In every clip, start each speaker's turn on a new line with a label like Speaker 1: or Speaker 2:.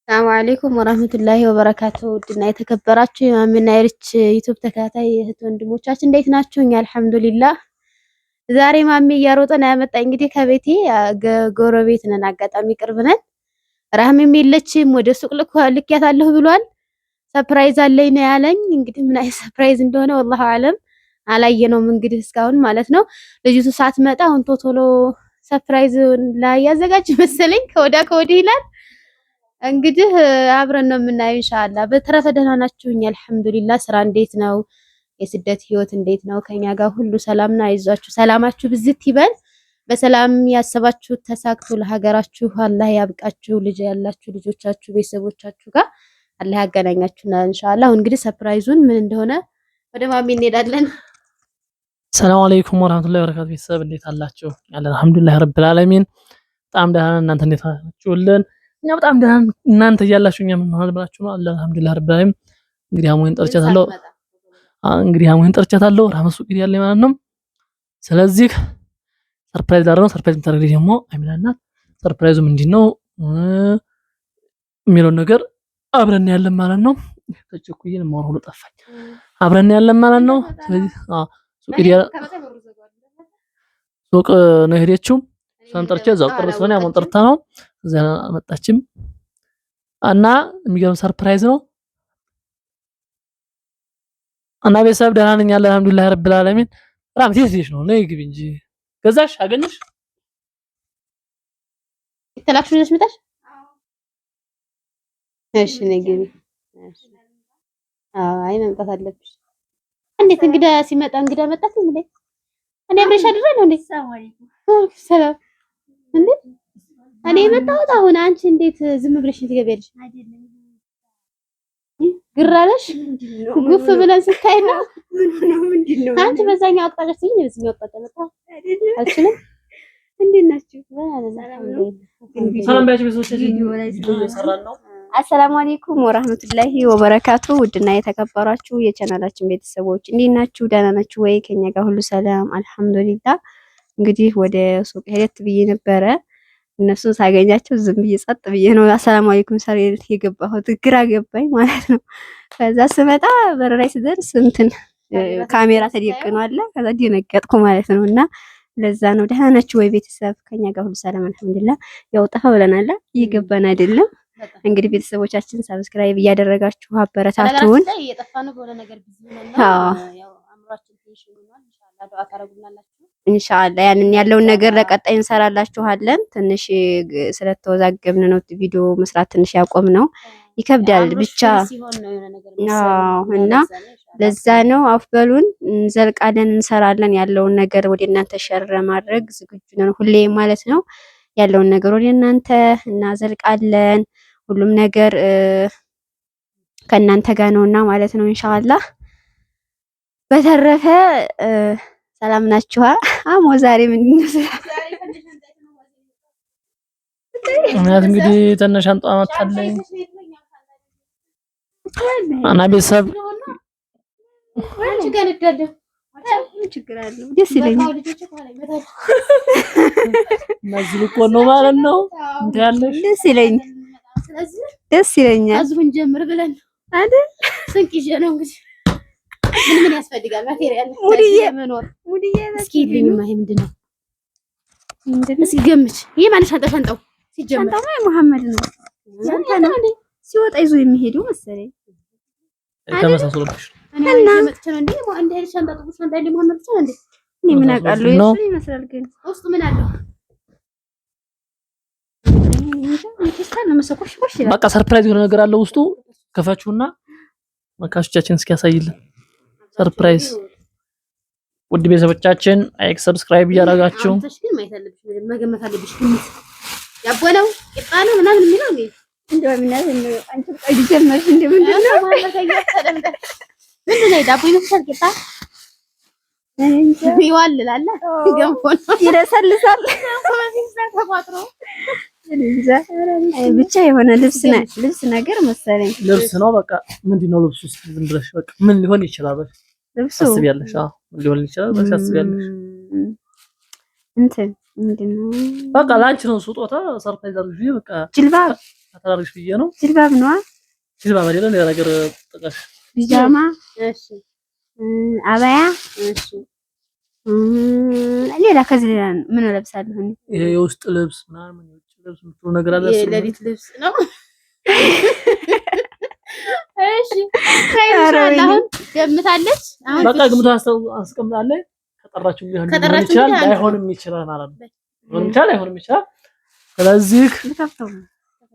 Speaker 1: ሰላም አለይኩም ወራህመቱላሂ ወበረካቱ። ውድና የተከበራችሁ የማሚና የርች ዩቲዩብ ተከታታይ እህት ወንድሞቻችን እንዴት ናችሁ? እኛ አልሐምዱሊላህ። ዛሬ ማሚ እያሮጠን ያመጣኝ እንግዲህ ከቤቴ ጎረቤት ነን፣ አጋጣሚ ቅርብ ነን። ራህሚም የለችም፣ ወደ ሱቅ ልኬያታለሁ ብሏል። surprise አለኝ ነው ያለኝ። እንግዲህ ምን አይነት surprise እንደሆነ ወላሁ አለም አላየነውም እንግዲህ እስካሁን ማለት ነው። ልጅቱ ሳትመጣ አሁን ቶሎ surprise ላይ ያዘጋጅ መሰለኝ ከወዲያ ከወዲህ ይላል። እንግዲህ አብረን ነው የምናየው ኢንሻአላህ። በተረፈ ደህና ናችሁኝ? አልሐምዱሊላህ። ስራ እንዴት ነው? የስደት ህይወት እንዴት ነው? ከኛ ጋር ሁሉ ሰላም ነው። አይዟችሁ፣ ሰላማችሁ ብዝት ይበል። በሰላም ያሰባችሁት ተሳክቶ ለሀገራችሁ አላህ ያብቃችሁ። ልጅ ያላችሁ ልጆቻችሁ፣ ቤተሰቦቻችሁ ጋር አላህ ያገናኛችሁና ኢንሻአላህ። አሁን እንግዲህ surprise ኡን ምን እንደሆነ ወደ ማሚ እንሄዳለን።
Speaker 2: ሰላም አለይኩም ወራህመቱላሂ ወበረካቱ። ቤተሰብ እንዴት አላችሁ? አለን አልሐምዱሊላህ ረብል ዓለሚን በጣም ደህና ነን። እናንተ እንዴት ናችሁልን? እኛ በጣም ደህና ነን። እናንተ እያላችሁ እኛ ምን ሆነ ብላችሁ ነው? አለን አልሐምዱሊላህ ረብል ዓለሚን። እንግዲህ አሞኝ ጠርቻታለሁ። እንግዲህ አሞኝ ጠርቻታለሁ። ራመሱ እንግዲህ ያለ ማለት ነው። ስለዚህ surprise ላደርግ ነው። surprise የምታደርግልኝ ደግሞ አሚና ናት። surprise ኡ ምንድነው የሚለውን ነገር አብረን ያለን ማለት ነው። ተቸኩዬ የማወራው ሁሉ ጠፋኝ። አብረን ያለን ማለት ነው። ስለዚህ ሱቅ ነው የሄደችው። እሷን ጠርቼ እዛው ቅርብ ስለሆነ ያሞን ጠርታ ነው እዛ አመጣችም እና የሚገርም surprise ነው። እና ቤተሰብ ደህና ነኝ አለ አልሐምዱሊላህ ረብል ዓለሚን። ራም የት ሄደሽ ነው? ነይ ግቢ እንጂ ገዛሽ አገኘሽ?
Speaker 1: የተላክሽው ይዘሽ መጣሽ? እሺ ነይ ግቢ። አዎ አይ መምጣት አለብሽ። እንዴት እንግዳ ሲመጣ እንግዳ መጣት እንዴ? እኔ አብሬሽ አድሬ ነው እንዴ? ሰላም እንዴ? እኔ የመጣሁት አሁን አንቺ እንዴት ዝም ብለሽ ትገቢያለሽ? ግር አለሽ? ጉፍ ብለን ስታይ ነው። አንቺ በዛኛው አቅጣጫ ስትይ እኔ በዚህኛው አቅጣጫ መጣ አልችልም።
Speaker 3: እንዴት ናችሁ?
Speaker 2: ሰላም ባያችሁ ቤተሰቦቻችን እየሰራን ነው።
Speaker 3: አሰላሙ አለይኩም ወራህመቱላሂ ወበረካቱ። ውድና የተከበራችሁ የቻናላችን ቤተሰቦች እንዴት ናችሁ? ደህና ናችሁ ወይ? ከኛ ጋር ሁሉ ሰላም አልሐምዱሊላህ። እንግዲህ ወደ ሱቅ ሄደት ብዬ ነበረ። እነሱን ሳገኛቸው ዝም ብዬ ጸጥ ብዬ ነው አሰላሙ አለይኩም ሰር የገባሁት። ግራ ገባኝ ማለት ነው። ከዛ ስመጣ በር ላይ ስደርስ እንትን ካሜራ ተደቅኗል። ከዛ ደነገጥኩ ማለት ነው። እና ለዛ ነው። ደህና ናችሁ ወይ ቤተሰብ? ከኛ ጋር ሁሉ ሰላም አልሐምዱሊላህ። ያው ጠፋ ብለናል፣ እየገባን አይደለም። እንግዲህ ቤተሰቦቻችን subscribe እያደረጋችሁ አበረታቱን። ኢንሻአላህ ያንን ያለውን ነገር ለቀጣይ እንሰራላችኋለን። ትንሽ ስለተወዛገብን ነው ቪዲዮ መስራት ትንሽ ያቆም ነው። ይከብዳል ብቻ እና ለዛ ነው አፍ በሉን። እንዘልቃለን፣ እንሰራለን። ያለውን ነገር ወደ እናንተ share ለማድረግ ዝግጁ ነን ሁሌ ማለት ነው። ያለውን ነገር ወደ እናንተ እናዘልቃለን። ሁሉም ነገር ከእናንተ ጋር ነውና ማለት ነው ኢንሻአላህ። በተረፈ ሰላም ናችኋ? አሞ ዛሬ ምንድን ነው
Speaker 2: እናት እንግዲህ ትንሽ ሻንጣ መታለኝ እና ቤተሰብ
Speaker 3: ችግር አለው? ደስ ይለኛል።
Speaker 2: እነዚህ ልኮ ነው ማለት ነው። እንትን ያለሽ
Speaker 3: ደስ ይለኛል። ደስ ይለኛል።
Speaker 1: አዝሁን ጀምር ብለን
Speaker 3: አይደል?
Speaker 1: ስንቅ ይዤ ነው እንግዲህ ምን ምን ያስፈልጋል? material
Speaker 3: ሙድዬ
Speaker 1: መኖር
Speaker 3: ሙድዬ
Speaker 1: እስኪ ልኝማ፣ ይሄ ምንድን ነው? እስኪ ገምች። ይሄ ማን ሻንጣ ሻንጣው ሲጀምር
Speaker 3: ሻንጣው የመሐመድ ነው። ያንተ ነው ሲወጣ ይዞ የሚሄደው መሰለኝ።
Speaker 2: ተመሳስሎብሽ
Speaker 1: እና መጥቼ ነው እንዴ? እንደ አይነት ሻንጣ ጥቁር ሻንጣ ያለ መሐመድ ብቻ ነው እንዴ?
Speaker 3: እኔ ምን አውቃለሁ? የእሱ ይመስላል ግን
Speaker 1: ውስጡ ምን አለው?
Speaker 2: በቃ surprise የሆነ ነገር አለው ውስጡ። ከፋችሁና መካቾቻችን እስኪያሳይልን surprise። ውድ ቤተሰቦቻችን like፣ subscribe እያደረጋችሁ
Speaker 1: አንተሽ ግን ማየት አለብሽ፣ መገመት አለብሽ። ግምት ዳቦ ነው ቂጣ ነው ምናምን የሚለው እንዴ?
Speaker 3: እንደው ምን ነው አንቺ ቀልድ ጀመርሽ እንዴ? ምንድን ነው
Speaker 1: ምንድን ነው? ዳቦ ይመስላል ቂጣ ይዋልላል። ገንፎ ነው
Speaker 3: ይለሰልሳል።
Speaker 1: ተቋጥሮ
Speaker 3: ብቻ የሆነ ልብስ ልብስ ነገር መሰለኝ።
Speaker 2: ልብስ ነው በቃ። ምንድን ነው ልብሱ? እስኪ ዝም ብለሽ በቃ ምን ሊሆን ይችላል በቃ
Speaker 3: ልብሱ
Speaker 2: ታስቢያለሽ? አዎ ምን ሊሆን ይችላል በቃ ታስቢያለሽ?
Speaker 3: እንትን ምንድን ነው
Speaker 2: በቃ ላንቺ ነው ስጦታ፣ surprise አድርጊ በቃ
Speaker 3: ጅልባብ
Speaker 2: ፈታ ብዬ ነው።
Speaker 3: ጅልባብ ነዋ።
Speaker 2: ጅልባብ አይደለም ሌላ ነገር ጥቀሽ።
Speaker 3: ቢጃማ፣
Speaker 1: እሺ፣
Speaker 3: አባያ፣
Speaker 1: እሺ፣
Speaker 3: ሌላ ከዚህ ሌላ ምን እለብሳለሁ?
Speaker 2: ይሄ የውስጥ ልብስ ምናምን የውጭ ልብስ የምትሉ ነገር አለ።
Speaker 1: የሌሊት ልብስ ነው። እሺ አሁን ገምታለች። አሁን
Speaker 2: በቃ ግምቱ አስቀምጣለች። ከጠራችሁ ሊሆን ይችላል ላይሆንም ይችላል ማለት ነው። ሊሆንም ይችላል አይሆንም ይችላል። ስለዚህ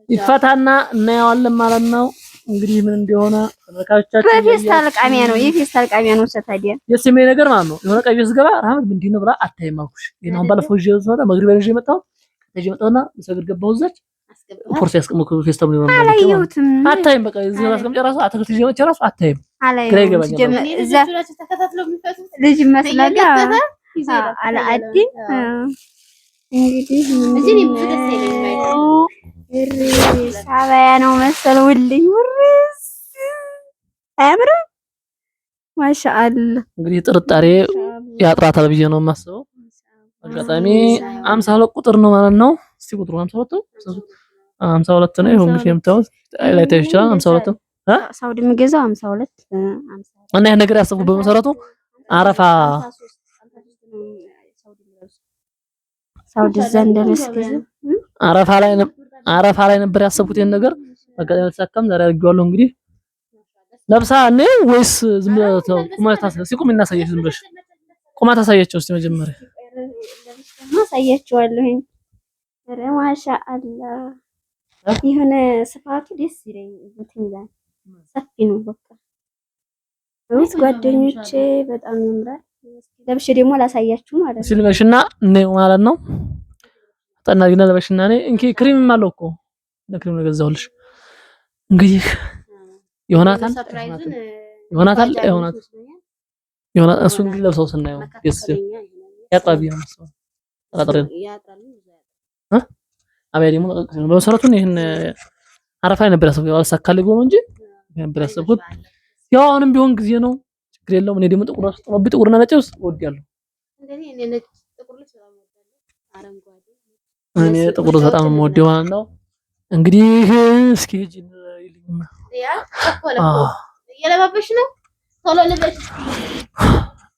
Speaker 2: ይፈታና እናየዋለን ማለት ነው። እንግዲህ ምን እንደሆነ ተመልካቾቻችን
Speaker 3: በፌስታል ቃሚያ ነው የፌስታል ቃሚያ ነው። ሰታዲያ
Speaker 2: የስሜ ነገር ማለት ነው። የሆነ ቀይ ስገባ ራህመት ምንድን ነው ብላ አታይም አልኩሽ። ይሄን አሁን ባለፈው ይዤ ስመጣ መግሪብ ይዤ መጣሁ። ይዤ መጣሁና ሰግድ ገባሁ እዛች ፖርሳ ያስቀመጥኩት ፌስታል ነው።
Speaker 3: አላየሁትም።
Speaker 2: አታይም። በቃ እዚህ አስቀምጬ ራሱ አትክልት ይዤ መጥቼ ራሱ አታይም። ግራ ይገባኛል።
Speaker 3: እዛ ልጅ ይመስላል አላአዲን እንግዲህ አበያ ነው መሰል ውልኝ ውርስ አያምርም? ማሻአላ
Speaker 2: እንግዲህ ጥርጣሬ ያጥራታል ብዬ ነው የማስበው። አጋጣሚ 52 ቁጥር ነው ማለት ነው። እስቲ ቁጥሩ 52 ነው፣ 52 ነው። ይኸው እንግዲህ የምታዩት ላይ ታዩ ይችላል። 52 ነው
Speaker 3: ሳውዲ የሚገዛው 52
Speaker 2: እና ይሄን ነገር ያሰብኩት በመሰረቱ አረፋ
Speaker 3: ሳውዲ እዛ እንደረስ ጊዜ
Speaker 2: አረፋ ላይ ነበር ያሰብኩት ይሄን ነገር አጋጣሚ አልተሳካም። ዛሬ አድርጌዋለሁ። እንግዲህ ለብሳ እኔ ወይስ ዝም ብለህ ተው? ቁማ ሲቁም እናሳየሽ። ዝም ብለሽ ቁማ ታሳያቸው እስቲ መጀመሪያ
Speaker 3: አሳያቸዋለሁኝ። ኧረ ማሻአላህ የሆነ ስፋቱ ደስ ይለኝ እንትን ይላል። ሰፊ ነው በቃ እውነት ጓደኞቼ በጣም ያምራል። ለብሼ ደግሞ ላሳያችሁ ማለት ነው።
Speaker 2: ሲልበሽና ነው ማለት ነው። ጠና ግና ለበሽና እኔ እንኪ ክሪምም አለው እኮ ለክሪም ነው ገዛሁልሽ። እንግዲህ ይሆናታል ይሆናታል ይሆናታል ይሆናታል። እሱ እንግዲህ ለብሰው ስናየው ደስ ያጥራል ብዬ ነው የማስበው። ጠራጥሬ ነው እ አበያ ደግሞ በመሰረቱ ይሄን አረፋ ላይ ነበር ያሰብኩት፣ አልሳካልኝ ብሎ ነው እንጂ ነበር ያሰብኩት። ያው አሁንም ቢሆን ጊዜ ነው፣ ችግር የለውም። እኔ ደግሞ ጥቁር ጥሎብኝ ጥቁርና ነጭ ውስጥ እወዳለሁ። እኔ ጥቁር በጣም የምወደው ማለት ነው። እንግዲህ እስኪ ሂጂ ይልኝማ
Speaker 1: እየለባበሽ ነው። ቶሎ ልበሽ።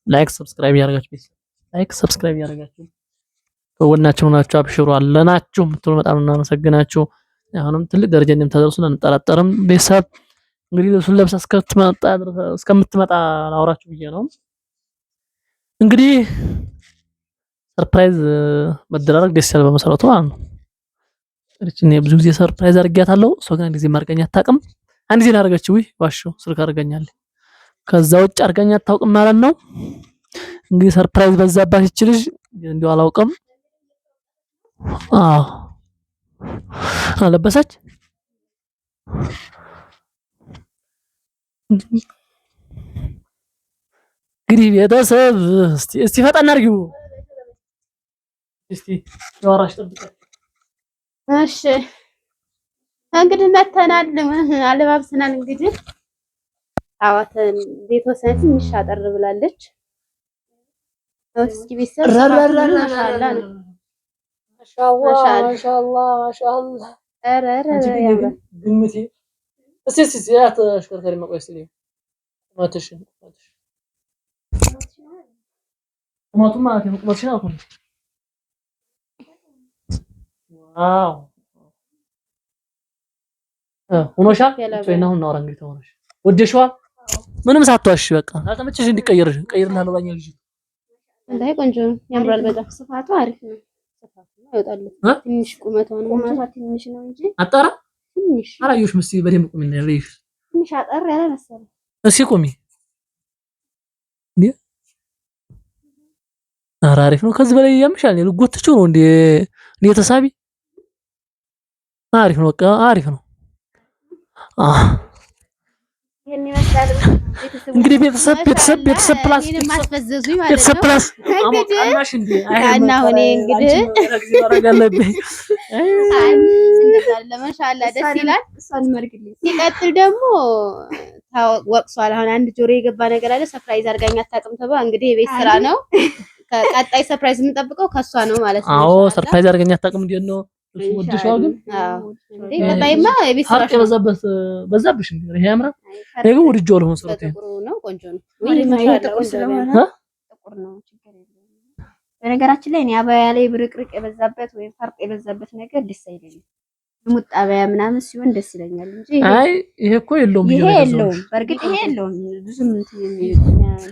Speaker 2: like subscribe ያደርጋችሁ ቤተሰብ like subscribe ያደርጋችሁ ከጎናችሁ ናችሁ። አብሽሩ አለናችሁ የምትሉ በጣም እናመሰግናችሁ። አሁንም ትልቅ ደረጃ እንደምታደርሱ አንጠራጠርም። ቤተሰብ እንግዲህ ልብሱን ለብሳ እስከምትመጣ ላውራችሁ ብዬ ነው። እንግዲህ surprise መደራረግ ደስ ያለ በመሰረቱ ማለት ነው። እኔ ብዙ ጊዜ surprise አድርጊያታለሁ። እሷ ግን አንድ ጊዜ አድርጋኝ አታውቅም። አንድ ጊዜ አደረገችው። ውይ ዋሸሁ፣ ስልክ አድርጋኛለች። ከዛ ውጭ አድርጋኝ አታውቅም ማለት ነው። እንግዲህ surprise በዛባት ይች ልጅ እንዲሁ አላውቅም። አዎ አለበሰች። እንግዲህ ቤተሰብ እስቲ እስቲ ፈጠን አድርጊው እስቲ ያወራሽ ጠብቀን።
Speaker 1: እሺ እንግዲህ መተናል፣ አለባብሰናል። እንግዲህ አዋተን የተወሰነ ትንሽ አጠር ብላለች። እስኪ ቤተሰብ ማሻአላ ነው።
Speaker 2: ማሻአላ ማሻአላ።
Speaker 1: ኧረ ኧረ ያምራል።
Speaker 2: ግምቴ እስቲ እስቲ ያ ተሽከርካሪ መቆይ እስቲ ቁመትሽን ቁመቱን ማለት ነው። ቁመትሽን አልኩኝ። wow ሆኖሻል። ወይና አሁን እናወራ እንግዲህ ተሆነሽ ወደሽዋል። ምንም ሳትዋሽ በቃ ካልተመቸሽ እንዲቀየርሽ ቀይርልሃለሁ ባኛል ልጅ
Speaker 1: እንታይ ቆንጆ ነው፣ ያምራል በጣም
Speaker 3: ስፋቱ አሪፍ ነው።
Speaker 1: ስፋቱ ይወጣል። ትንሽ ቁመቷ ነው
Speaker 3: ቁመቷ ትንሽ ነው እንጂ
Speaker 2: አጠራ
Speaker 1: ትንሽ
Speaker 2: አላየሁሽም። እስኪ በደንብ ቁሚ እና ልይሽ።
Speaker 3: ትንሽ አጠር ያለ መሰለኝ።
Speaker 2: እስኪ ቁሚ። እንዴ ኧረ አሪፍ ነው። ከዚህ በላይ ያምሻል። ልጎትችው ነው እንዴ? እንዴ ተሳቢ አሪፍ ነው። በቃ አሪፍ ነው። እንግዲህ ቤተሰብ ቤተሰብ ቤተሰብ plus ቤተሰብ plus
Speaker 1: እና አሁን እንግዲህ ማሻአላ ደስ ይላል። ሲቀጥል ደግሞ ወቅሷል። አሁን አንድ ጆሮ የገባ ነገር አለ። surprise አድርጋኝ አታውቅም ተብሎ እንግዲህ የቤት ስራ ነው። ቀጣይ surprise የምንጠብቀው ከሷ ነው ማለት ነው።
Speaker 2: አዎ surprise አድርጋኝ አታውቅም። እንዴት ነው ወደሽዋል ግን
Speaker 1: ቀጣይማ የቤት
Speaker 2: ስራ የበዛበት በዛብሽ። እንዴ ይሄ ያምራል። እኔ ግን ወድጄዋለሁ መሰረት
Speaker 1: ጥቁር ነው፣ ቆንጆ ነው።
Speaker 3: ጥቁር ስለሆነ ጥቁር ነው፣ ችግር የለውም። በነገራችን ላይ እኔ አባያ ላይ ብርቅርቅ የበዛበት ወይም ፈርጥ የበዛበት ነገር ደስ አይለኝም። ልሙጥ አባያ ምናምን ሲሆን ደስ ይለኛል እንጂ
Speaker 2: አይ ይሄ እኮ የለውም፣
Speaker 3: ይሄ የለውም። በእርግጥ ይሄ የለውም ብዙም እንትን የሚል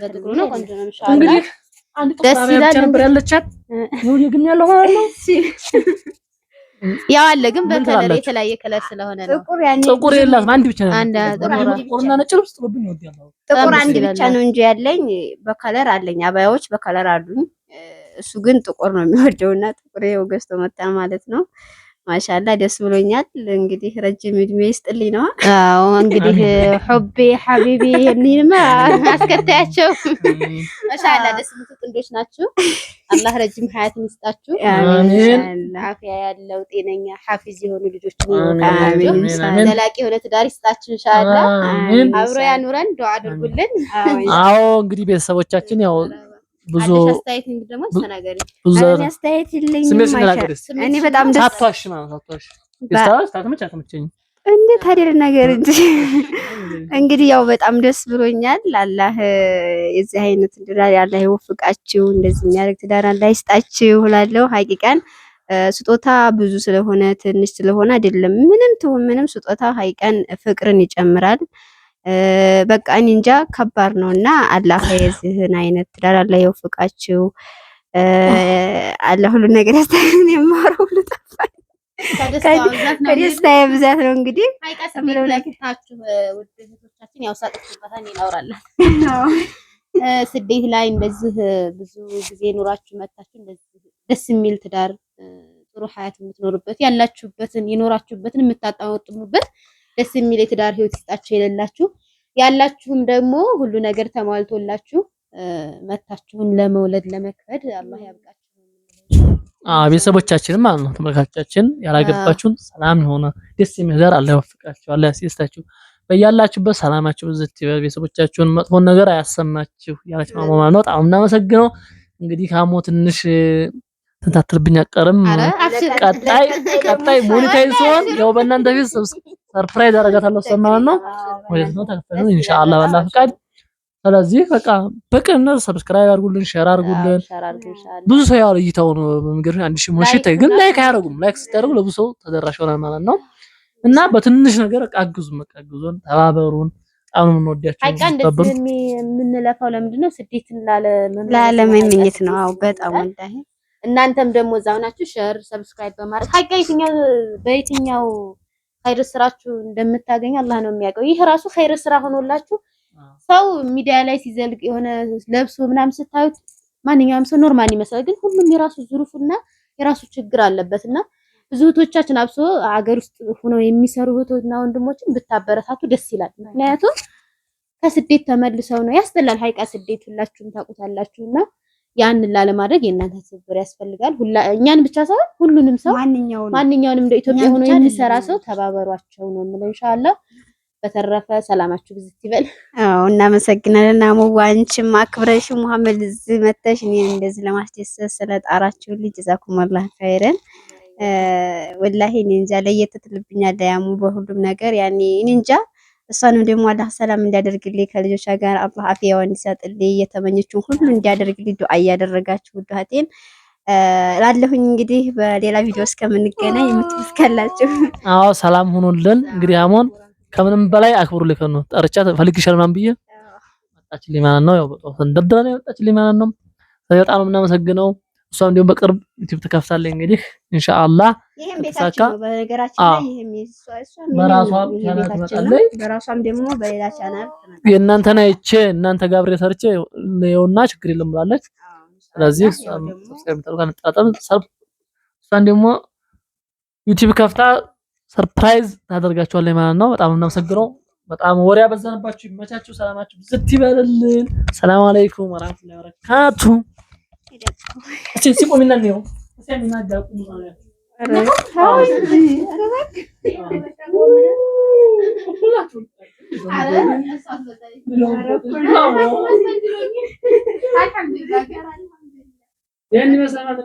Speaker 1: በጥቁሩ ነው፣ ቆንጆ ነው። ኢንሻአላህ
Speaker 2: እንግዲህ አንድ ጥቁር አባያ ብቻ ነበር ያለቻት። ነው ግን ያለው ማለት ነው።
Speaker 1: ያው አለ ግን በ color የተለያየ color ስለሆነ ነው።
Speaker 3: ጥቁር ያኔ
Speaker 2: ጥቁር የላትም አንድ ብቻ ነው።
Speaker 1: አንድ
Speaker 2: ጥቁርና ነጭ ልብስ ጥሎብኝ እወዳለሁ።
Speaker 3: ጥቁር አንድ ብቻ ነው እንጂ ያለኝ በ color አለኝ፣ አባያዎች በ color አሉኝ። እሱ ግን ጥቁር ነው የሚወደውና ጥቁር ይኸው ገዝቶ መጣ ማለት ነው። ማሻላ ደስ ብሎኛል። እንግዲህ ረጅም እድሜ ይስጥልኝ ነው።
Speaker 1: አዎ እንግዲህ ሑቤ ሐቢቢ የሚልማ አስከታያቸው። ማሻላ ደስ የምትሉ ጥንዶች ናችሁ። አላህ ረጅም ሀያትን ይስጣችሁ።
Speaker 2: አሜን።
Speaker 1: አፊያ ያለው ጤነኛ ሐፊዝ የሆኑ ልጆችን
Speaker 2: አሜን።
Speaker 1: ዘላቂ የሆነ ትዳር ይስጣችሁ ኢንሻአላህ።
Speaker 2: አሜን።
Speaker 1: አብሮ ያኑረን። ዱዓ አድርጉልን።
Speaker 2: አዎ እንግዲህ ቤተሰቦቻችን ያው ብዙ
Speaker 1: አስተያየት እንግዲህ ደግሞ ተናገሪ።
Speaker 2: ብዙ
Speaker 3: አስተያየት የለኝም። እኔ በጣም ደስ
Speaker 2: ሳትዋሽ ማለት ሳትዋሽ ስታዋሽ ታተመች አልተመቸኝም።
Speaker 3: እንዴት አይደል ነገር እንጂ እንግዲህ ያው በጣም ደስ ብሎኛል። አላህ የዚህ አይነት ትዳር አላህ ይወፍቃችሁ፣ እንደዚህ የሚያደርግ ትዳር አላህ ይስጣችሁ እላለሁ። ሀቂቃን ስጦታ ብዙ ስለሆነ ትንሽ ስለሆነ አይደለም፣ ምንም ትሁን ምንም ስጦታ ሀቂቃን ፍቅርን ይጨምራል። በቃ እኔ እንጃ ከባድ ነውና አላህ የዚህን አይነት ትዳር አላህ ይወፍቃችሁ። አላህ ሁሉን ነገር ያስተካክል። የማወራው ሁሉ ጠፋኝ። ከደስታዬ ብዛት ነው እንግዲህ
Speaker 1: ስደት ላይ እንደዚህ ብዙ ጊዜ ኑራችሁ መታችሁ እንደዚህ ደስ የሚል ትዳር ጥሩ ሀያት የምትኖሩበት ያላችሁበትን የኖራችሁበትን የምታጣጥሙበት ደስ የሚል የትዳር ህይወት ይስጣችሁ። የሌላችሁ ያላችሁም ደግሞ ሁሉ ነገር ተሟልቶላችሁ መታችሁን ለመውለድ ለመክበድ አላህ ያብቃችሁ።
Speaker 2: ቤተሰቦቻችንም ማለት ነው ተመልካቾቻችን፣ ያላገባችሁን ሰላም የሆነ ደስ የሚል ትዳር አላህ ይወፍቃችሁ፣ አላህ ያስደስታችሁ። በያላችሁበት ሰላማችሁ ብዝት ይበል። ቤተሰቦቻችሁን መጥፎን ነገር አያሰማችሁ ያላችሁ ነው ማለት ነው። በጣም እናመሰግነው። እንግዲህ ካሞ ትንሽ ትንታትልብኝ አቀርም ቀጣይ ቀጣይ monetize ሲሆን ያው በእናንተ ፊት surprise አደርጋታለሁ ማለት ነው። ወደት ነው ተከፈለ ኢንሻአላህ በአላህ ፍቃድ። ስለዚህ በቃ በቅንነት subscribe አድርጉልን፣ share አድርጉልን። ብዙ ሰው ያው እይታው ነው በሚገርም 1000 ሞሽት ግን like አያደርጉም። like ስታደርጉ ለብዙ ሰው ተደራሽ ይሆናል ማለት ነው። እና በትንሽ ነገር በቃ አግዙን፣ በቃ አግዙን፣ ተባበሩን። በጣም ነው የምንወዳችሁ።
Speaker 1: ሀቂቃ እንደዚህ የምንለፋው ለምንድን ነው? ስደትን
Speaker 3: ላለመመኘት ነው። አዎ በጣም ወላሂ።
Speaker 1: እናንተም ደግሞ እዛው ናችሁ share subscribe በማድረግ ሀቂቃ የትኛው በየትኛው ኸይር ስራችሁ እንደምታገኙ አላህ ነው የሚያውቀው። ይህ ራሱ ኸይር ስራ ሆኖላችሁ ሰው ሚዲያ ላይ ሲዘልቅ የሆነ ለብሶ ምናምን ስታዩት ማንኛውም ሰው normal ይመስላል፣ ግን ሁሉም የራሱ ዙሩፍና የራሱ ችግር አለበትና ብዙ እህቶቻችን አብሶ አገር ውስጥ ሆነው የሚሰሩ እህቶችና ወንድሞችን ብታበረታቱ ደስ ይላል። ምክንያቱም ከስደት ተመልሰው ነው ያስጠላል። ሀይቃ ስደት ሁላችሁም ታውቁታላችሁና ያንን ላለማድረግ የእናንተ ትብብር ያስፈልጋል። ሁላ እኛን ብቻ ሳይሆን ሁሉንም ሰው ማንኛውንም እንደ ኢትዮጵያ ሆኖ የሚሰራ ሰው ተባበሯቸው ነው የምለው ኢንሻአላህ። በተረፈ ሰላማችሁ ብዝት ይበል።
Speaker 3: አዎ እናመሰግናለን። አሞዋ አንቺም አክብረሽ መሐመድ እዚህ መተሽ እኔን እንደዚህ ለማስደሰት ስለጣራችሁልኝ ጀዛኩሙላህ ኸይረን። ወላሂ እኔ እንጃ ለየት ትልብኛለህ ያሙ በሁሉም ነገር ያኔ እኔ እንጃ። እሷንም ደግሞ አላህ ሰላም እንዲያደርግልኝ ከልጆቿ ጋር አላህ አፊያዋን እንዲሰጥልኝ የተመኘችውን ሁሉ እንዲያደርግልኝ ዱዓ እያደረጋችሁ ውድ እህቴን ላለሁኝ። እንግዲህ በሌላ ቪዲዮ እስከምንገናኝ የምትሉት ካላችሁ
Speaker 2: አዎ ሰላም ሆኖልን። እንግዲህ አሞን ከምንም በላይ አክብሩልኝ ከነው ጠርቻ ፈልግሻል ምናምን ብዬ መጣችልኝ ማለት ነው። ያው በጧት ተንደርድራ ነው የመጣችልኝ ማለት ነው። በጣም ነው የምናመሰግነው። እሷም እንዲሁም በቅርብ ዩቲዩብ ትከፍታለች እንግዲህ ኢንሻአላህ።
Speaker 3: ይሄም ቤታችን ነው በነገራችን ላይ ይሄም
Speaker 2: በራሷ ቻናል ትመጣለች።
Speaker 3: በራሷም ደግሞ በሌላ ቻናል
Speaker 2: የእናንተን አይቼ እናንተ ጋብሬ ሰርቼ ነውና ችግር የለም ብላለች። ስለዚህ እሷም subscribe ታደርጋ አንጠራጠርም። እሷን ደግሞ ዩቲዩብ ከፍታ surprise ታደርጋችኋለች ማለት ነው። በጣም እናመሰግነው። በጣም ወሬ ያበዛንባችሁ። ይመቻችሁ። ሰላማችሁ ብዝት ይበልልን። ሰላም አለይኩም ወራህመቱላሂ ወበረካቱ። እስኪ ሲቆሚና ነው እስኪ ሚና ማለት ይህን ይመስላል።